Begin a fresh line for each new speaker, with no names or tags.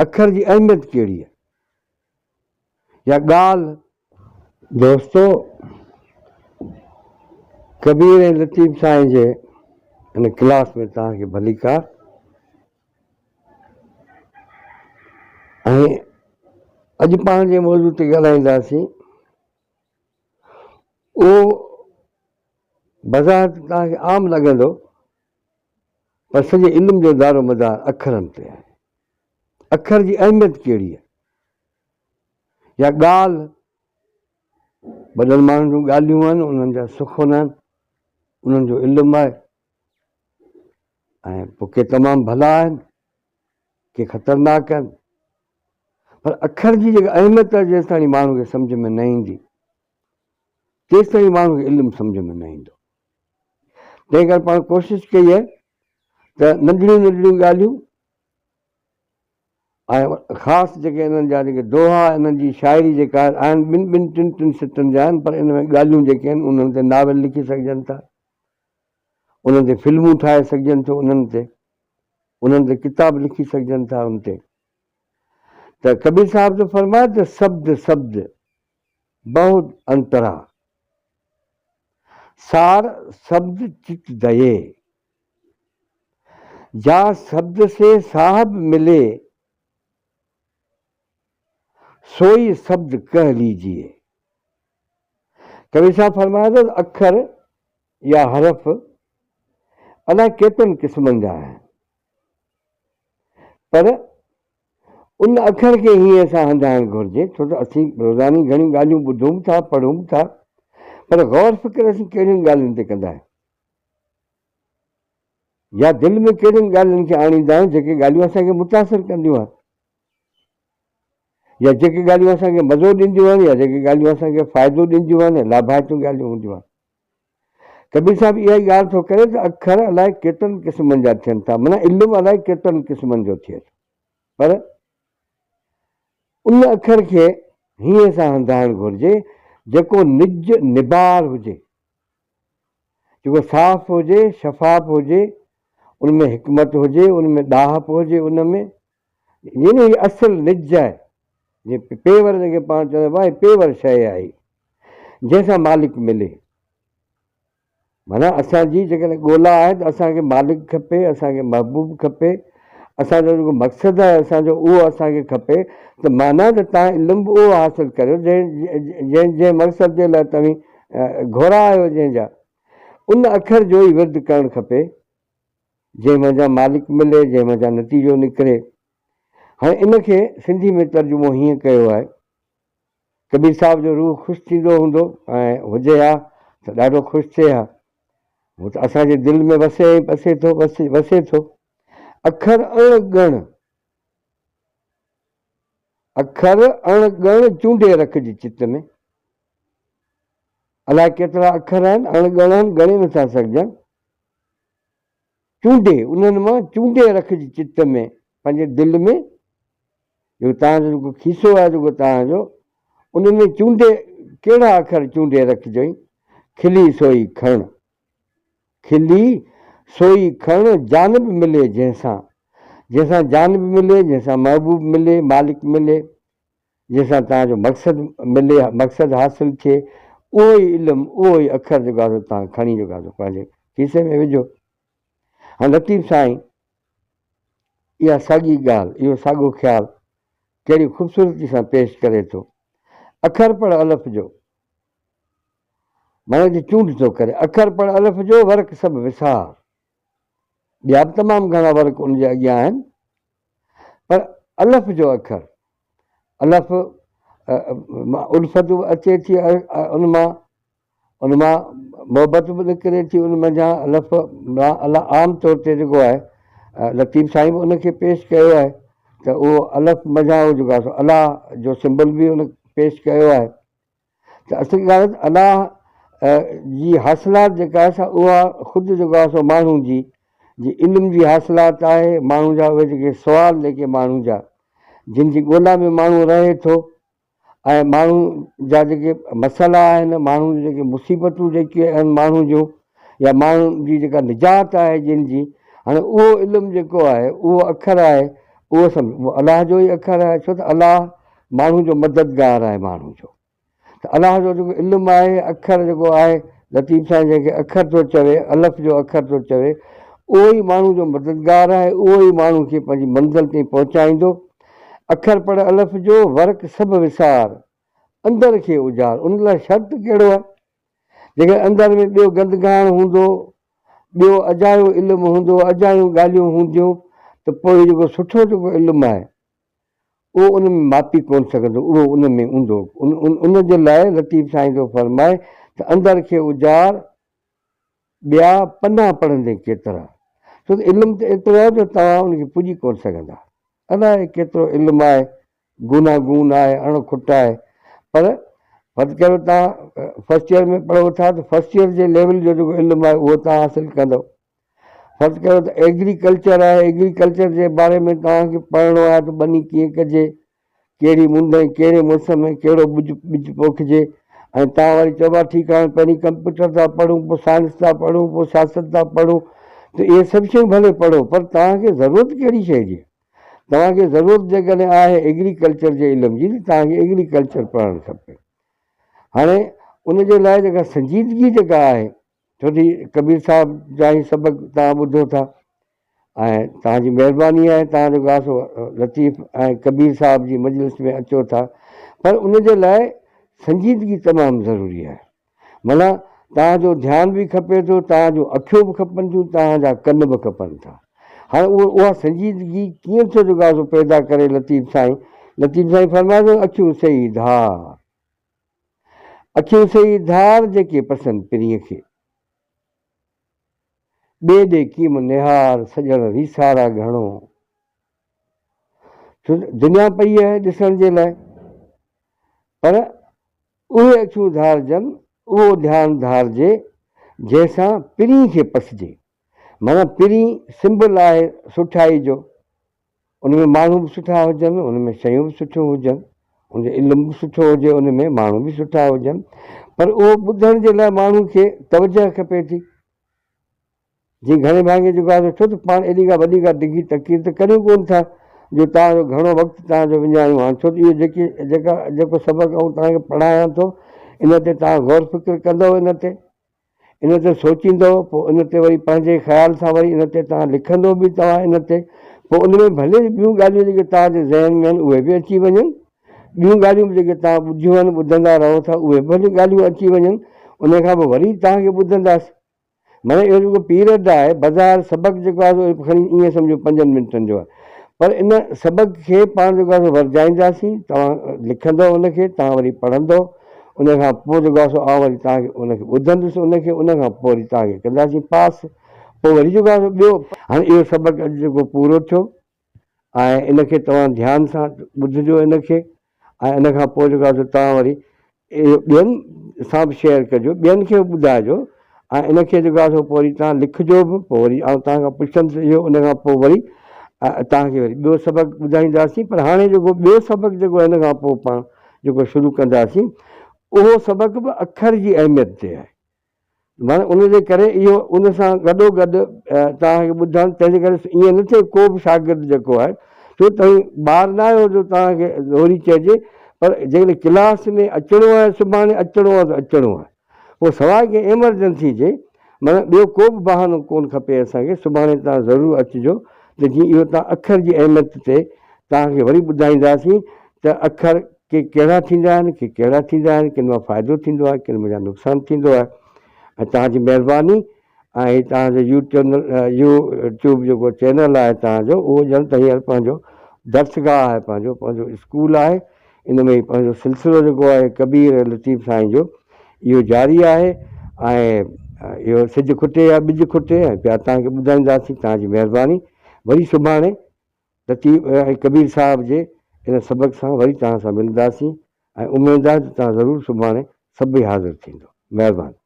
اکر جي اهميت ڪهڙي آهي يا ڳالهه. دوستو ڪبير ۽ لطيف سائين جي هن ڪلاس ۾ توهان کي ڀليڪار ۽ اڄ پاڻ جي موضوع تي ڳالهائينداسين اهو بظاهر توهان کي عام لڳندو پر سڄي علم جو دارو مدار اکرن تي آهي. اکر جي اهميت ڪهڙي آهي؟ يا ڳالهه، وڏن ماڻهن جون ڳالهيون آهن، انهن جا سخن آهن، انهن جو علم آهي ۽ پوء ڪي تمام ڀلا آهن، ڪي خطرناڪ آهن، پر اکر جي جيڪا اهميت آهي جيستائين ماڻهو کي سمجهه ۾ نه ايندي تيستائين ماڻهو کي علم سمجهه ۾ نه ايندو. تنهن ڪري پاڻ ڪوشش ڪئي آهي ته ننڍڙيون ننڍڙيون ڳالهيون ۽ خاص جيڪي انهن جا جيڪي دوها انهن جي شاعري جيڪا آهن ٻن ٻن ٽن ٽن سٽن جا آهن پر ان ۾ ڳالهيون جيڪي آهن انهن تي ناول لکي سگهجن ٿا انهن تي فلمون ٺاهي سگهجن ٿيون انهن تي انهن تي ڪتاب لکي سگهجن ٿا ان تي ته ڪبير صاحب ٿو فرمائي ته شبد شبد بهت انترا سار شبد چت دئي، جا شبد سي صاحب ملي، سوئي شبد ڪهه ليجيئي. ڪبير صاحب فرمايو ته اکر يا حرف الائي ڪيترن قسمن جا آهن، پر ان اکر کي هينئين سان هنڌائڻ گهرجي، ڇو ته اسين روزاني گهڻيون ڳالهيون ٻڌون به ٿا، پڙهون به ٿا، پر غور فڪر اسين ڪهڙين ڳالهين تي ڪندا آهيون يا دل ۾ ڪهڙين ڳالهين کي آڻيندا آهيون، جيڪي ڳالهيون اسان کي متاثر ڪنديون آهن يا جيڪي ڳالهيون اسان کي مزو ڏينديون آهن يا جيڪي ڳالهيون اسان کي فائدو ڏينديون آهن، لاڀائتيون ڳالهيون هونديون آهن. ڪبير صاحب اها ئي ڳالهه ٿو ڪري ته اکر الائي ڪيترن قسمن جا ٿين ٿا، معنيٰ علم الائي ڪيترن قسمن جو ٿئي ٿو، پر ان اکر کي هينئين سان هنڌائڻ گهرجي، جيڪو نج نبار هجي، جيڪو صاف هجي، شفاف هجي، ان ۾ حڪمت هجي، ان ۾ ڏاهپ هجي، ان ۾ يعني هي اصل نج آهي، جيئن پيور جنهن کي پاڻ چوندا آهيون، هي پيور شيء آهي، جنهن سان مالڪ ملي. معنيٰ اسان جي جيڪڏهن ڳولا آهي ته اسان کي مالڪ کپي، اسان کي محبوب کپي، اسان جو جيڪو مقصد آهي اسان جو اهو اسان کي کپي ته معنيٰ ته توهان علم به اهو حاصل ڪريو جنهن جنهن جنهن مقصد جي لاء توهين گهرا آهيو جنهن جا ان اکر جو ئي ورد ڪرڻ کپي جنهن منجهان مالڪ ملي جنهن منجهان نتيجو نڪري. هاڻي ان کي سنڌي ۾ ترجمو هيئن ڪيو آهي. ڪبير صاحب جو روح خوش ٿيندو هوندو ۽ هجي ها ته ڏاڍو خوش ٿئي ها. هو ته اسان جي دل ۾ وسي ۽ پسي ٿو، وسي ٿو. اکر اڻ ڳڻ، اکر اڻ ڳڻ چونڊي رکج چت ۾. الائي ڪيترا اکر آهن، اڻ ڳڻ آهن، ڳڻي نٿا سگهجن. چونڊي، انهن مان چونڊي رکج چت ۾، پنهنجي دل ۾. جيڪو توهان جو جيڪو کيسو آهي جيڪو توهان جو ان ۾ چونڊي ڪهڙا اکر چونڊي رکجئين، کلي سوئي کڻ، کلي سوئي کڻ جان به ملي جنهن سان، جنهن سان جان به ملي، جنهن سان محبوب ملي، مالڪ ملي، جنهن سان توهان جو مقصد ملي، مقصد حاصل ٿئي، اهو ئي علم، اهو ئي اکر جيڪو آهي سو توهان کڻي جيڪو آهي سو پنهنجي کيسي ۾ وجهو. هاڻ لطيف سائين اها ساڳي ڳالهه، اهو ساڳو خيال ڪهڙي خوبصورتي سان پيش ڪري ٿو. اکر پڙهه الف جو، معنيٰ جي چونڊ ٿو ڪري. اکر پڙهه الف جو، ورق سڀ وسار. ٻيا به تمام گهڻا ورق ان جي اڳيان آهن، پر الف جو اکر، الف مان الفت به اچي ٿي، ان مان ان مان محبت به نڪري ٿي ان منجهان الف مان عام طور تي جيڪو آهي لطيف سائين به ان کي پيش ڪيو آهي ته اهو الف منجهان اهو جيڪو آهي سو الله جو سمبل به ان پيش ڪيو آهي ته اصل ڳالهه ته الله جي حاصلات جيڪا آهي سا اها خود جيڪو آهي سو ماڻهو جي جي علم جي حاصلات آهي ماڻهو جا اهي جيڪي سوال جيڪي ماڻهو جا جن جي ڳولا ۾ ماڻهو رهي ٿو ۽ ماڻهو جا جيڪي مسئلا آهن، ماڻهو جون جيڪي مصيبتون جيڪي آهن ماڻهو جون يا ماڻهو جي جيڪا نجات آهي جن جي، هاڻي اهو علم جيڪو آهي اهو اکر آهي، اهو سمجهه اهو الله جو ئي اکر آهي ڇو ته الله ماڻهو جو مددگار آهي ماڻهو جو ته الله جو جيڪو علم آهي اکر جيڪو آهي لطيف سائين جنهن کي اکر ٿو چوي الف جو اکر ٿو چوي اهو ئي ماڻهو جو مددگار آهي اهو ئي ماڻهو کي پنهنجي منزل تائين پهچائيندو اکر پڙهه الف جو ورق سڀ وسار اندر کي اجار ان لاء شرط ڪهڙو آهي جيڪڏهن اندر ۾ ٻيو گندگاڻ هوندو، ٻيو اجايو علم هوندو، اجايون ڳالهيون هونديون ته پوء هي جيڪو سٺو جيڪو علم آهي اهو ان ۾ ماپي ڪونه سگهندو، اهو ان ۾ اونڌو. ان جي لاء لطيف سائين ٿو فرمائي ته اندر کي اجار، ٻيا پنا پڙهندين ڪيترا. ڇو ته علم ته ايترو آهي جو توهان ان کي پڄي ڪونه سگهندا. الائي ڪيترو علم آهي، گوناگون آهي، اڻ کٽ آهي پر فرض ڪريو توهان فرسٽ ايئر ۾ پڙهو ٿا ته فرسٽ ايئر جي ليول جو جيڪو علم آهي اهو توهان حاصل ڪندؤ. فرض ڪريو ته ايگريڪلچر آهي، ايگريڪلچر جي باري ۾ توهان کي پڙهڻو آهي ته ٻني ڪيئن ڪجي، ڪهڙي مند ۽ ڪهڙي موسم ۾ ڪهڙو ٻج ٻج پوکجي ۽ توهان وري چئبو آهي ٺيڪ آهي هاڻي پهرين ڪمپيوٽر ٿا پڙهون پوء سائنس ٿا پڙهون پوء سياست ٿا پڙهون ته اهي سڀ شيون ڀلي پڙهو پر توهان کي ضرورت ڪهڙي شيء جي آهي؟ توهان کي ضرورت جيڪڏهن آهي ايگريڪلچر جي علم جي ته توهان کي ايگريڪلچر پڙهڻ کپي. هاڻي ان جي لاء جيڪا سنجيدگي جيڪا آهي ڇو ته ڪبير صاحب جا هي سبق توهان ٻڌو ٿا ۽ توهان جي مهرباني آهي توهان جيڪو آهي سو لطيف ۽ ڪبير صاحب جي مجلس ۾ اچو ٿا پر ان جي لاء سنجيدگي تمام ضروري آهي. معنيٰ توهان جو ڌيان به کپي ٿو، توهان جون اکيون به کپن ٿيون، توهان جا ڪن به کپن ٿا. هاڻي اهو اها سنجيدگي ڪيئن ٿو جيڪو آهي سو پيدا ڪري لطيف سائين؟ لطيف سائين فرمائي ٿو اکيون سهي ڌار، اکيون سهي ڌار جيڪي پسن پرينء کي. ٻئي ڏي ڪيم نهار سڄڻ ريسارا گهڻو. ڇو ته دنيا پئي آهي ڏسڻ جي لاء پر اهي اکيون ڌارجن، اهو ڌيان ڌارجي، جنهن سان پرين کي پسجي. معنيٰ پرين سمبل آهي سٺائي جو. ان ۾ ماڻهو به سٺا هجن، ان ۾ شيون به سٺيون هجن، ان جو علم به سٺو هجي، ان ۾ ماڻهو به سٺا هجن. پر اهو ٻڌڻ جي لاء ماڻهو کي توجهه کپي ٿي. جي گهڻي ڀاڱي جيڪو آهي سو ڇو ته پاڻ ايڏي ڪا وڏي ڪا ڊگهي تقرير ته ڪريون ڪونه ٿا جو توهان جو گهڻو وقت توهان جو وڃايون هاڻ ڇو ته اهو جيڪي جيڪا جيڪو سبق آئون توهان کي پڙهايان ٿو ان تي توهان غور فڪر ڪندؤ ان تي ان تي سوچيندؤ پوء ان تي وري پنهنجي خيال سان وري ان تي توهان لکندو به توهان ان تي پوء ان ۾ ڀلي ٻيون ڳالهيون جيڪي توهان جي ذهن ۾ آهن اهي به اچي وڃن ٻيون ڳالهيون به جيڪي توهان ٻڌيون آهن ٻڌندا رهو ٿا اهي به ڀلي ڳالهيون اچي وڃن ان کان پوء وري توهان کي ٻڌنداسين معنيٰ اهو جيڪو پيريڊ آهي بظاهر سبق جيڪو آهي سو کڻي ائين سمجهو پنجن منٽن جو آهي پر ان سبق کي پاڻ جيڪو آهي سو ورجائينداسين توهان لکندو ان کي توهان وري پڙهندو ان کان پوء جيڪو آهي سو آئون وري توهان کي ان کي ٻڌندس ان کي ان کان پوء وري توهان کي ڪنداسين پاس پوء وري جيڪو آهي سو ٻيو هاڻي اهو سبق اڄ جيڪو پورو ٿيو ۽ ان کي توهان ڌيان سان ٻڌجو ان کي ۽ ان کان پوء جيڪو آهي سو توهان وري اهو ٻين سان به شيئر ڪجو ٻين کي به ٻڌائجو ۽ ان کي جيڪو آهي سو پوء وري توهان لکجو به پوء وري آئون توهان کان پڇندس اهو ان کان پوء وري توهان کي وري ٻيو سبق ٻڌائينداسين پر هاڻي جيڪو ٻيو سبق جيڪو هن کان پوء پاڻ جيڪو شروع ڪنداسين اهو سبق به اکر جي اهميت تي آهي معنيٰ ان جي ڪري اهو ان سان گڏو گڏ توهان کي ٻڌڻ تنهن جي ڪري ائين نه ٿئي ڪو به شاگرد جيڪو آهي ڇو توهين ٻار نه آهيو جو توهان کي زوري چئجي پر جيڪڏهن ڪلاس ۾ اچڻو آهي سڀاڻي اچڻو آهي ته اچڻو آهي پوء سواء ڪنهن ايمرجنسي جي معنيٰ ٻيو ڪو به بهانو ڪونه کپي اسان کي سڀاڻي توهان ضرور اچجو ته جيئن اهو توهان اکر جي اهميت تي توهان کي وري ٻڌائينداسين ته اکر ڪي ڪهڙا ٿيندا آهن، ڪي ڪهڙا ٿيندا آهن، ڪن مان فائدو ٿيندو آهي، ڪن منجهان نقصان ٿيندو آهي ۽ توهان جي مهرباني ۽ هي توهان جو يو چينل يو ٽيوب جيڪو چينل آهي توهان جو اهو ڄڻ ته هينئر پنهنجو درسگاهه آهي پنهنجو پنهنجو اسڪول آهي ان ۾ هي پنهنجو سلسلو جيڪو آهي ڪبير ۽ لطيف سائين جو اهو جاري آهي ۽ اهو سج کٽي يا ٻج کٽي ۽ پيا توهان کي ٻڌائينداسين توهان جي مهرباني وري سڀاڻي لطيف ۽ ڪبير صاحب جي ان سبق سان وري توهان سان ملنداسين ۽ اميد آهي ته توهان ضرور سڀاڻي سڀئي حاضر ٿيندو. مهرباني.